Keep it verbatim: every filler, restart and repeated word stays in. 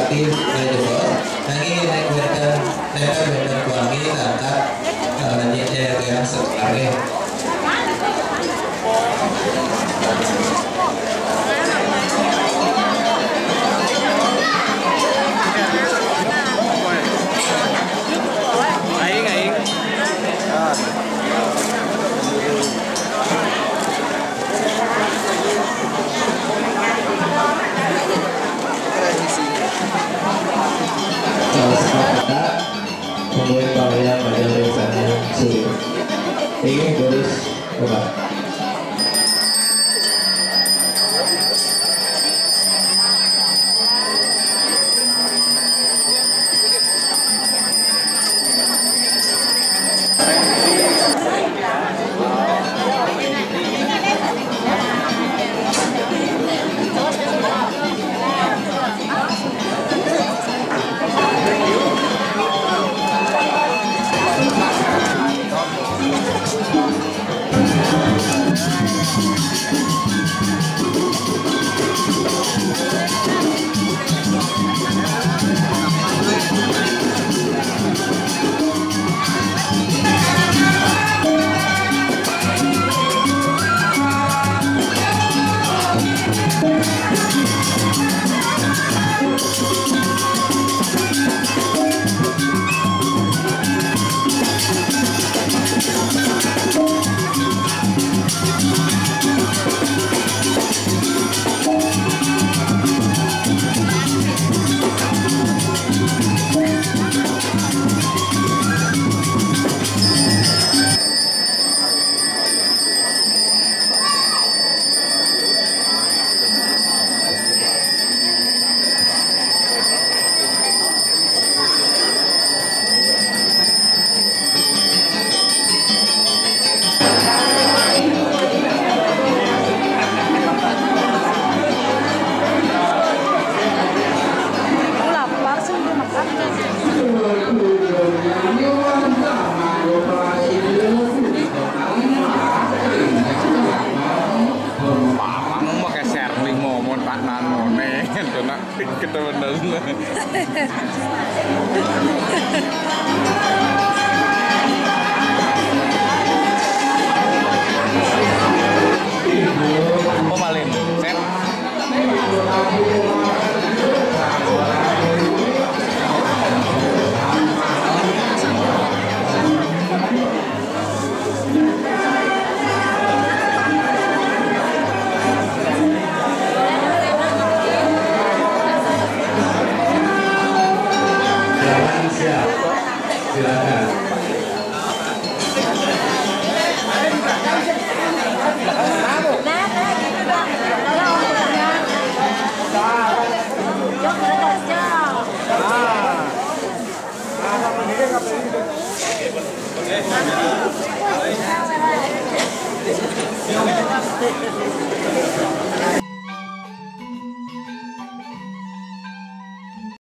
Nanging nek wonten, nek wonten kuangi, tangkap, eh, nyek, eh, yang sebenarnya. Aing, aing. Kalau sepakat, tungguin Pak Wayan pada tulisannya sulit. Ini terus coba. Aku lapar sih, udah makan. Parang mah kayak Sherly ngomong tak nanone, itu nak. Kita bener. Oh, Malin. Set. Silakan. Silakan.